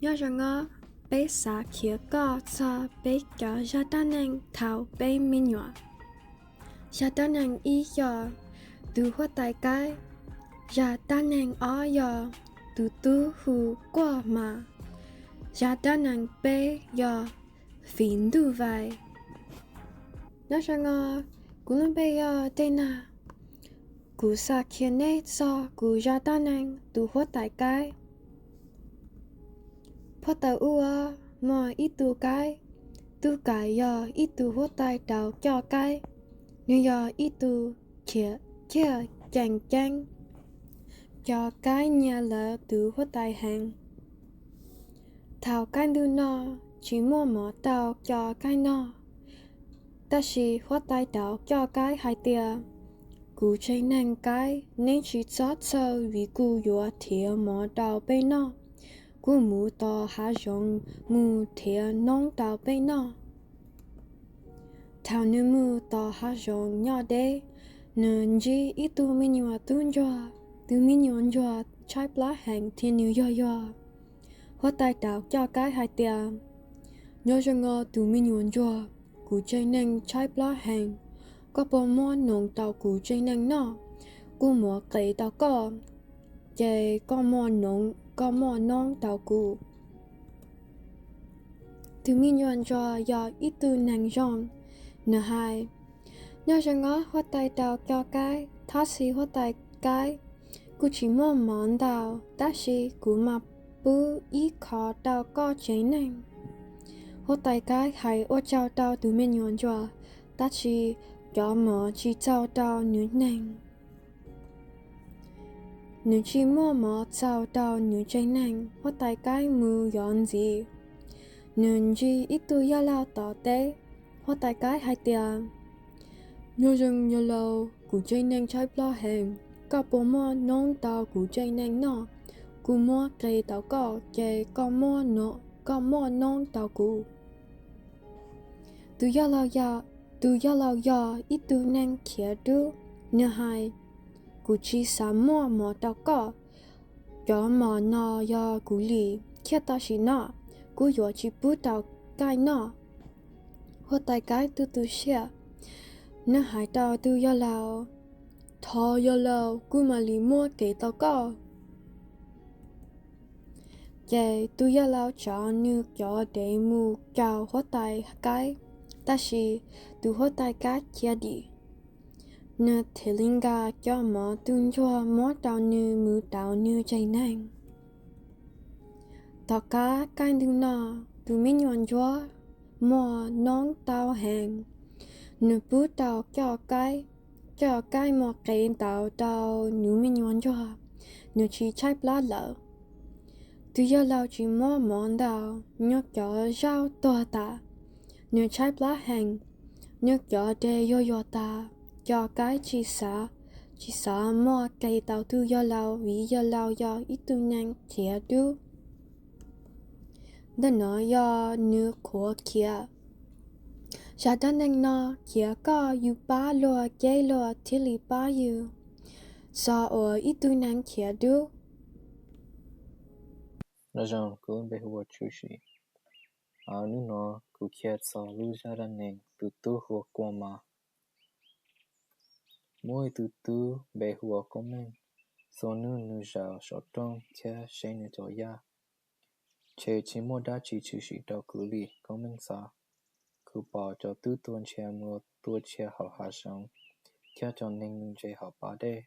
Nyob zoo os, peb xav qhia koj txog peb cov zaj dab neeg thaum peb me nyuam. Zaj dab neeg ib yog tus huab tais kaib. Zaj dab neeg ob yog tus tub hu Kuaj Mas. Zaj dab neeg peb yog fim ntuj vais. Nyob zoo os, kuv lub npe yog Dej Nag. Kuv xav qhia nej txog kuv zaj dab neeg tus huab tais kaib. Phab ntawd ub, muaj ib tug kaib. Tug kaib yog ib tug huab tais tau coj kaib. Nws yog ib tug khiav ciaj ceem ceeb, cov kaib nyiam lawv tus huab tais heev. Thaum kaj ntug no, tsis muaj mov rau cov kaib noj, tab sis huab tais tau coj kaib hais tias, kuv tsev neeg kaib, neb tsis txhob txhawj vim kuv yuav nrhiav mov rau peb noj. Kuv mus tom hav zoov mus nrhiav noob rau peb noj. Thaum nws mus tom hav zoov nyob deb, nws ntsib ib tug me nyuam tub ntsuag. Tus me nyuam ntsuag tshaib plab heev thiab nws yog yog. Huab tais tau coj kaib hais tias, nyob zoo os tus me nyuam ntsuag, kuv tsev neeg tshaib plab heev, koj puas muab noob rau kuv tsev neeg noj? Kuv muab qe rau koj, ces koj muab noob rau kuv. Tus me nyuam ntsuag yog ib tug neeg zoo, nws hais, nyob zoo os huab tais tau coj kaib, tab sis huab tais kaib, kuv tsis muaj mov ntau, tab sis kuv mam pub ib qho rau koj tsev neeg. Huab tais kaib hais ua tsaug rau tus me nyuam ntsuag, tab sis cov mov tsis txaus rau nws neeg. Nws tsis muaj mov txaus rau nws tsev neeg, huab tais kaib mus yos ntxiv. Nws ntsib ib tug yawg laus tom teb. Huab tais kaib hais tias, nyob zoo yawg laus, kuv tsev neeg tshaib plab heev, koj puas muab noob rau kuv tsev neeg noj? Kuv muab qe rau koj, ces koj muab noob rau kuv. Tus yawg laus yog ib tug neeg khiav dub, nws hais, kuv tsis xav muab mov rau koj. Cov mov no yog kuv li, thiab tam sim no kuv yuav tsis pub rau koj noj. Huab tais kaib tu tu siab, nws hais rau tus yawg laus, thov yawg laus, kuv mam li muab qe rau koj. Ces tus yawg laus tso nws cov dev mus caum huab tais kaib, tab sis tus huab tais kaib khiav dim. Nws thiaj li nqa cov mov tub ntsuag muab rau nws mus rau nws tsev neeg. Tom qab kaj ntug no, tus me nyuam ntsuag muaj noob tau heev, nws pub rau coj kaib, coj kaib muab qe ntau rau nws me nyuam ntsuag, nws tsis tshaib plab lawm. Tus yawg laus tsis muab mov ntau, nws cov zaub tuag tas, nws tshaib plab heev, nws cov dev yuag yuag tas, coj kaib tsis xav, tsis xav muab qe tau tus yawg laus vim yawg laus yog ib tug neeg khiav dub. Ntawm no yog nws qhuav khiav. Zaj dab neeg no, cia koj yug pab luag ces luag thiaj li pab yug. Txog uas ib tug neeg khiav dub. Nyob zoo, kuv lub npe hu ua Tshwm Sim. Hnub no kuv qhia txog lub zaj dab neeg tus tub hu ua Kuaj Mas. Muaj ib tug tub npe hu ua Koob Meej. Txhua hnub nws zaum saum roob thiab saib nws cov yaj. Ntshe tsis muaj dab tsi tshwm sim rau kuv li, Koob Meej xav. Kuv pom cov tub tuaj ntshia mus tuaj ntshia hauv hav zoov, thiab cov neeg mus ntse hauv pas dej.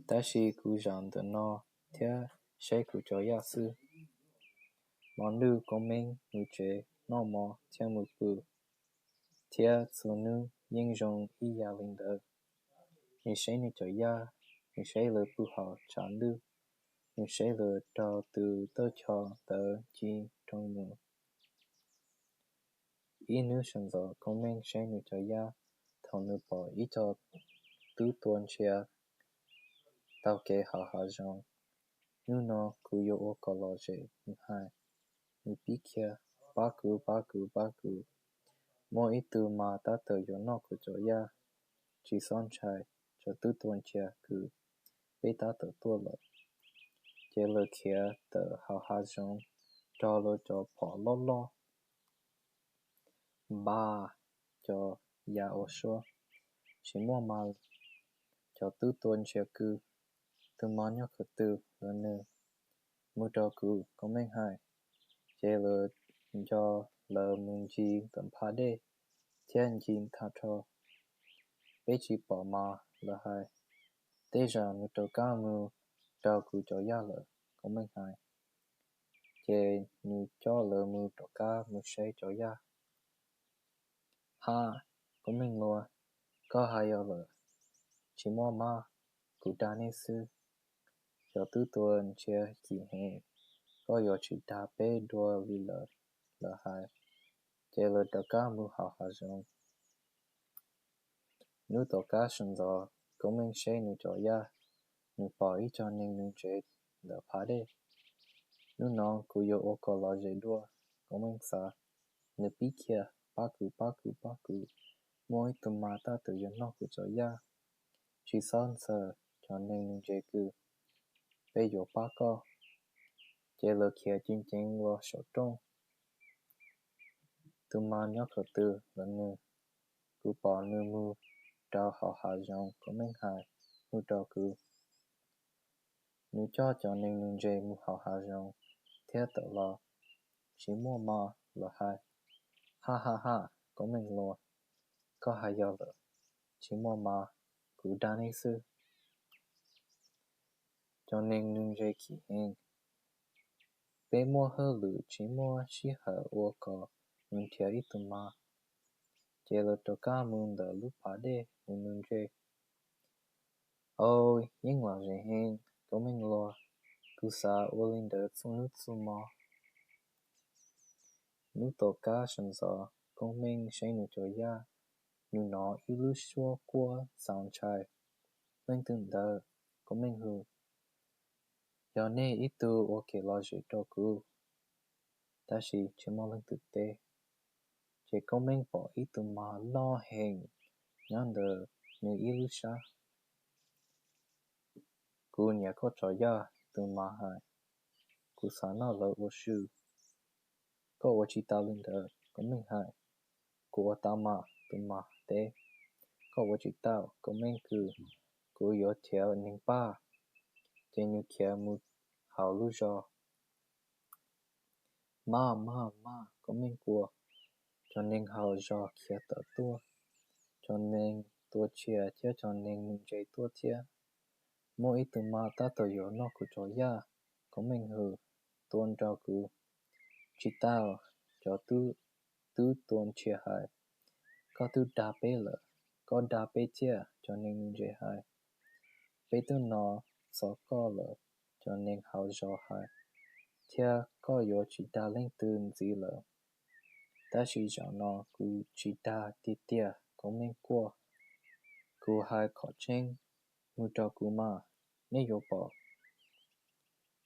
Tab sis kuv zaum ntawm no thiab saib kuv cov yaj xwb. Hmo ntuj Koob Meej mus tsev noj mov thiab mus pw, thiab txhua hnub yeej zoo ib yam li ntawd. Nws saib nws cov yaj, nws saib lawv pw hauv tshav ntuj, nws saib lawv raug tus tawj coj ntawd ci roo mus. Ib hnub sawv ntxov Koob Meej saib nws cov yaj thaum nws pom ib co tub tuaj ntshia taug kev hauv hav zoov. Hnub no kuv yuav ua kom lom zem, nws hais. Nws pib khiav, pab kuv, pab kuv, pab kuv. Muaj ib tug mas tab tom yuav noj kuv cov yaj. Tsis txhob ntshai, cov tub tuaj ntshia kuv, peb tab tom tuaj lawm. Ces lawv khiav tawm hauv hav zoov. rog luag cov phom loj loj, npaj cov ya ua suab, tsis muaj mas cov tub tua ntsiav kws. Tus mas nyob qhov twg los nws mus rau kuv, Koob Meej hais. Ces lawv nco, lawv mus ncig ntawm phab dej thiab ncig tag nrho, peb tsis pom mas lawv hais, tej zaum nws rov qab mus rau kuv cov yaj lawm, Koob Meej hais. Ces nws coj lawv mus rov qab mus saib cov yaj. Ha, Koob Meej Luas, koj hais yog lawm, tsis muaj mas, kuv dag nej xwb. Cov tub tua ntsiav kim heev, koj yuav tsis dag peb dua li lawm, lawv hais. Ces lawv rov qab mus hauv hav zoov. Hnub tom qab sawv ntxov, Koob Meej saib nws cov yaj, nws pom ib co neeg nws ntsev ntawm phab dej. Hnub no kuv yuav ua kom lom zem dua, Koob Meej xav. Nws pib khiav, pab kuv, pab kuv, pab kuv, muaj ib tug mas tab tom yuav noj kuv cov yaj. Tsis txhob ntxhawm cov neeg nws ntsev kws, peb yuav pab koj. Ces lawv khiav ceev ceev los saum rooj. Tus mas nyob qhov twg los nws, kuv pom nws mus rau hauv hav zoov, Koob Meej hais, mus rau kuv. Nws coj cov neeg nws ntsev mus hauv hav zoov thiab tawm los, tsis muaj mas, lawv hais. Ha ha ha, Koob Meej Luas, koj hais yog lawm, tsis muaj mas, kuv dag nej xwb. Cov neeg nws ntsev kim heev, peb muaj hauj lwm tsis muaj sij hawm ua kom mus nrhiav ib tug mas. Ces lawv rov qab mus ntawm lub pas dej mus nws ntsev. Au, yeej lom zem heev, Koob Meej Luas, kuv xav ua li ntawd txhua hnub txhua hmo. Hnub tom qab sawv ntxov, Koob Meej saib nws cov yaj, nws hnov ib lub suab quaj txaus ntshai. Leej twg ntawd? Koob Meej hu. Yog nej ib tug ua kev lom zem rau kuv. Tab sis tsis muaj leej twg teb. Ces Koob Meej pom ib tug mas loj heev nyob ntawm nws ib lub sab. Kuv nyiam koj cov yaj, tus mas hais. Kuv xav noj lawv ua su. Koj ua tsis tau li ntawd, Koob Meej hais. Kuv ua tau mas, tus mas teb. Koj ua tsis tau, Koob Meej kws. Kuv yuav nrhiav neeg pab. Ces nws khiav mus hauv lub zos. Maj maj maj, Koob Meej quaj. Cov neeg hauv zos khiav tawm tuaj, cov neeg tua tsiaj thiab cov neeg mus ntse tuaj thiab. Muaj ib tug mas tab tom yuav noj kuv cov yaj, Koob Meej hu. Tua nrog kuv. Tsis tau, cov tub tua ntsiav hais. Koj twb dag peb lawm, koj dag peb thiab, cov neeg mus ntse hais. Peb twb hnov txog koj lawm, cov neeg hauv zos hais, thiab koj yuav tsis dag leej twg ntxiv lawm. Tab sis zaum no kuv tsis dag tiag tiag, Koob Meej quaj. Kuv hais qhov tseeb, mus rau kuv mas, nej yuav pom.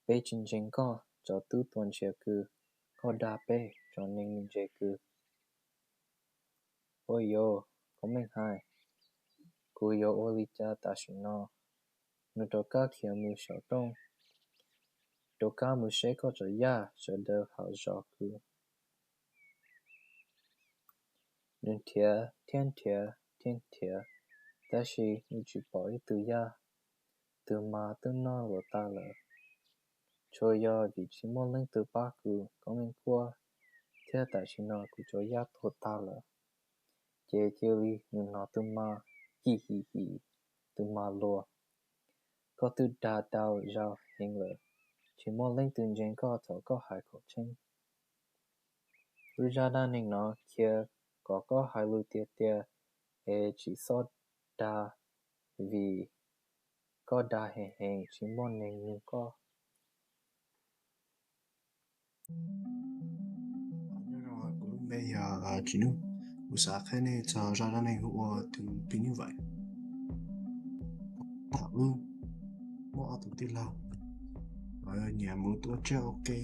Peb tsis ntseeg koj, cov tub tua ntsiav kws, koj dag peb, cov neeg mus ntse kws. Ua yuav, Koob Meej hais, kuv yuav ua li cas tam sim no? Nws rov qab khiav mus saum rooj, rov qab mus saib koj cov yaj, sawv daws hauv zos kws. Nws nrhiav thiab nrhiav thiab nrhiav, tab sis nws tsis pom ib tug yaj. Tus mas twb noj luag tag lawm. Tsuas yog vim tsis muaj leej twg pab kuv, Koob Meej quaj, thiab tam sim no kuv cov yaj tuag tag lawm. Ces cia li nws hnov tus mas, him him him, tus mas luag. Koj twb dag tau zaj heev lawm, tsis muaj leej twg ntseeg koj thaum koj hais qhov tseeb. Lub zaj dab neeg no qhia kom koj hais lus tiag tiag es tsis txhob dag, vim koj dag heev heev tsis muaj neeg nug koj. Nyob zoo, kuv lub npe yog Tsim Nuj. Kuv xav qhia nej txog zaj dab neeg hu ua tus phim nyuj vais. Thaum ub, muaj ob tug tij laug, lawv nyiam mus tua tsiaj ua ke.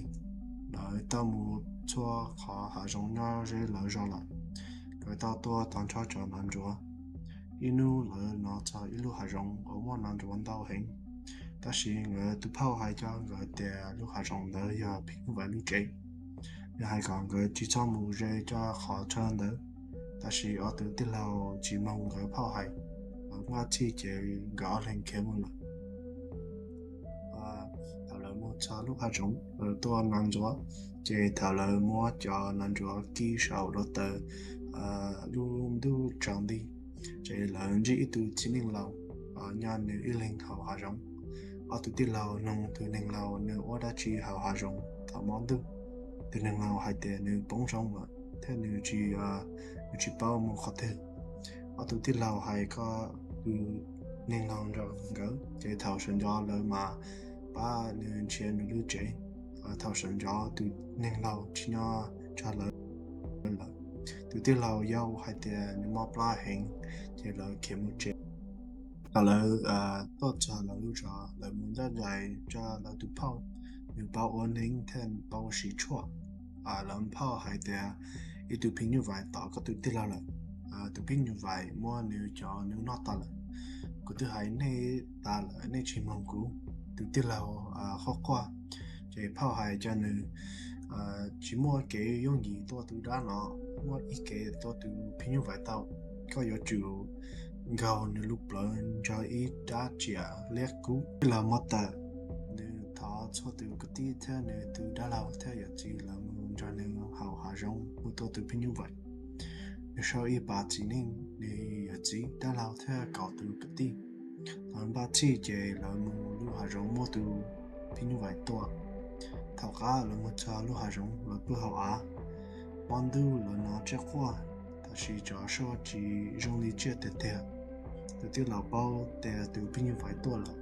Lawv tau mus txhua qhov hav zoov nyob ze lawv zos lawm. Lawv tau tua tag nrho cov hnav ntsuav. Ib hnub lawv hnov txog ib lub hav zoov uas muaj hnav ntsuav ntau heev, tab sis nkawd tus phauj hais rau nkawd tias lub hav zoov ntawd yog phim nyuj vais lub tsev. Nws hais kom nkawd tsis txhob mus ze cov qhov chaw ntawd, tab sis ob tug tij laug tsis mloog nkawd phauj hais, nkawd npaj txhij ces nkawd ob leeg khiav mus lawm. Thaum lawv mus txog lub hav zoov, lawv tua nas ntsuav, ces thaum lawv muab cov nas ntsuav kib saum hluav taws, lub ntuj tsaus nti, ces lawv ntsib ib tug txiv neej laus nyob nws ib leeg hauv hav zoov. Ob tug tij laug nug tus neeg laus nws ua dab tsi hauv hav zoov thaum hmo ntuj. Tus neeg laus hais tias nws poob zoov lawm thiab nws tsis, nws tsis paub mus qhov twg. Ob tug tij laug hais kom tus neeg laus nrog nkawd, ces thaum sawv ntxov lawv mas pab nws nrhiav nws lub tsev. Thaum sawv ntxov tus neeg laus tsis nyob nrog lawv lawm. Tus tij laug yau hais tias nws mob plab heev, ces lawv khiav mus tsev. Thaum lawv tuaj txog lawv lub zos, lawv mus ncaj nraim rau lawv tus phauj, nws paub ua neeb thiab paub siv tshuaj. Lawv phauj hais tias ib tug phim nyuj vais tom koj tus tij laug lawm. Tus phim nyuj vais muab nws cov nws noj tas lawm. Kuv twb hais nej tas lawm, nej tsis mloog kuv. Tus tij laug quaj quaj, ces phauj hais rau nws, tsis muaj kev yooj yim tua tus dab no, muaj ib kev tua tus phim nyuj vais tau. Koj yuav tsum nkaug nws lub plawv nrog ib rab riam liab kub. Tij laug mob tawm, nws thov txhua tus kwv tij thiab nws tus dab laug thiab yawm txiv lawv mus nrog nws hauv hav zoov mus tua tus phim nyuj vais. Nws sau ib pas txiv neej, nws yawm txiv, dab laug thiab kaum tus kwv tij. Lawv npaj txhij ces lawv mus lub hav zoov muab tus phim nyuj vais tua. Thaum qab lawv mus txog lub hav zoov, lawv pw hauv av. Hmo ntuj lawv hnov tsiaj quaj, tab sis cov suab tsis zoo li tsiaj tiag tiag. Tus tij laug paub tias tus phim nyuj vais tuaj lawm,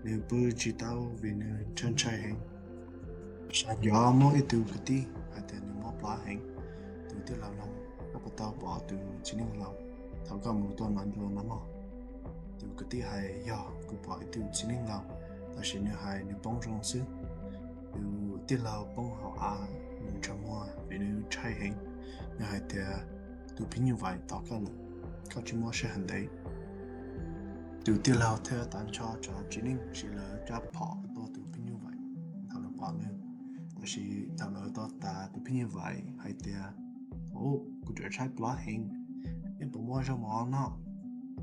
nws pw tsis tau vim nws ntshai ntshai heev. Sawv ntxov muaj ib tug kwv tij hais tias nws mob plab heev. Tus tij laug nug, koj puas tau pom tus txiv neej laus thaum koj mus tua nas ntsuav no mog? Tus kwv tij hais, yog, kuv pom ib tug txiv neej laus, tab sis nws hais nws poob zoov xwb. Tus tij laug poob hauv av, nws ntsej muag vim nws ntshai heev. Nws hais tias, tus phim nyuj vais tom koj lawm, koj tsis mob siab hais ntev. Tus tij laug thiaj tau ntsho cov txiv neej siv lawv rab phom tua tus phim nyuj vais thaum lawv pom nws. Tab sis thaum lawv tua tas, tus phim nyuj vais hais tias, ub, kuv tsam tshaib plab heev, nej puas muaj zaub mov noj?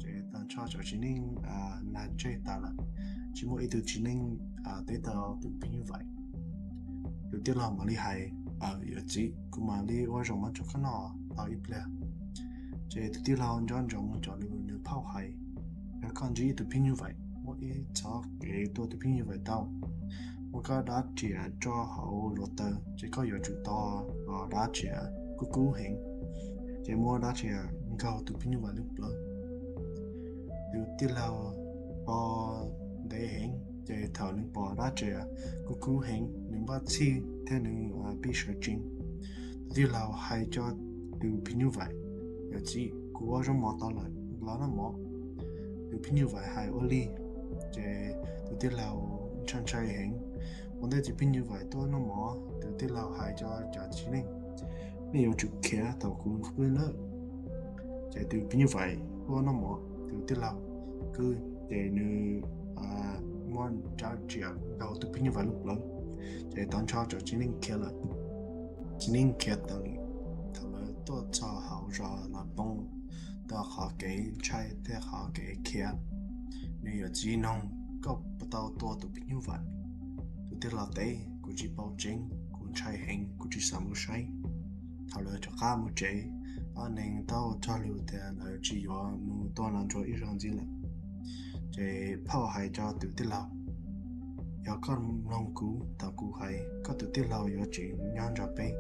Ces tau ntsho cov txiv neej nag tseg tas lawm, tsis muaj ib tug txiv neej teb tau tus phim nyuj vais. Tus tij laug mam li hais, yawm txiv, kuv mam li ua zaub mov rau koj noj tau ib pliag. Ces tus tij laug nco ntsoov cov lus nws phauj hais, yog koj ntsib ib tug phim nyuj vais, muaj ib txoj kev tua tus phim nyuj vais tau, muab koj dab riam tso hauv hluav taws, ces koj yuav tsum tos dab riam kub kub heev, ces muab dab riam nkaug tus phim nyuj vais lub plawv. Tus tij laug tos ntev heev, ces thaum nws pom dab riam kub kub heev, nws npaj txhij thiab nws pib sawv tsees. Tus tij laug hais rau tus phim nyuj vais, yawm txiv, kuv ua zaub mov tau lawm, los noj mov. Tus phim nyuj vais hais ua li, ces tus tij laug ntshai ntshai heev. Ua ntej tus phim nyuj vais tuaj noj mov, tus tij laug hais rau cov txiv neej, nej yuav tsum khiav thaum kuv qw nawb. Ces tus phim nyuj vais tuaj noj mov, tus tij laug qw, ces nws muab dab riam nkaug tus phim nyuj vais lub plawv, ces tau ntsho cov txiv neej khiav lawm. Txiv neej khiav tau li, thaum lawv tuaj txog hauv zos lawv poob tau qhov kev ntshai thiab qhov kev khiav. Nws yawm txiv nug, koj puas tau tua tus phim nyuj vais? Tus tij laug teb, kuv tsis paub tseeb, kuv ntshai heev, kuv tsis xav mus saib. Thaum lawv rov qab mus tsev, ob neeg tau cog lus tias lawv tsis yuav mus tua nas ntsuav ib zaug ntxiv lawm. Ces phauj hais rau tus tij laug, yog koj mloog kuv thaum kuv hais, koj tus tij laug yuav tseem nyob nrog peb.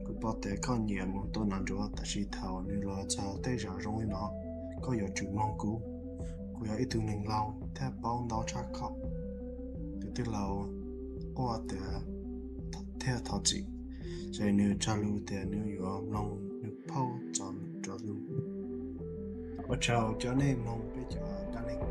Kuv paub tias koj nyiam mus tua nas ntsuav, tab sis thaum nws los txog tej zos zoo li no, koj yuav tsum mloog kuv. Kuv yog ib tug neeg laus thiab paub ntau tshaj koj. Tus tij laug quaj tias thiaj thov txim, ces nws cog lus tias nws yuav mloog nws phauj txoj lus. Ua tsaug cov nej mloog peb cov dab neeg.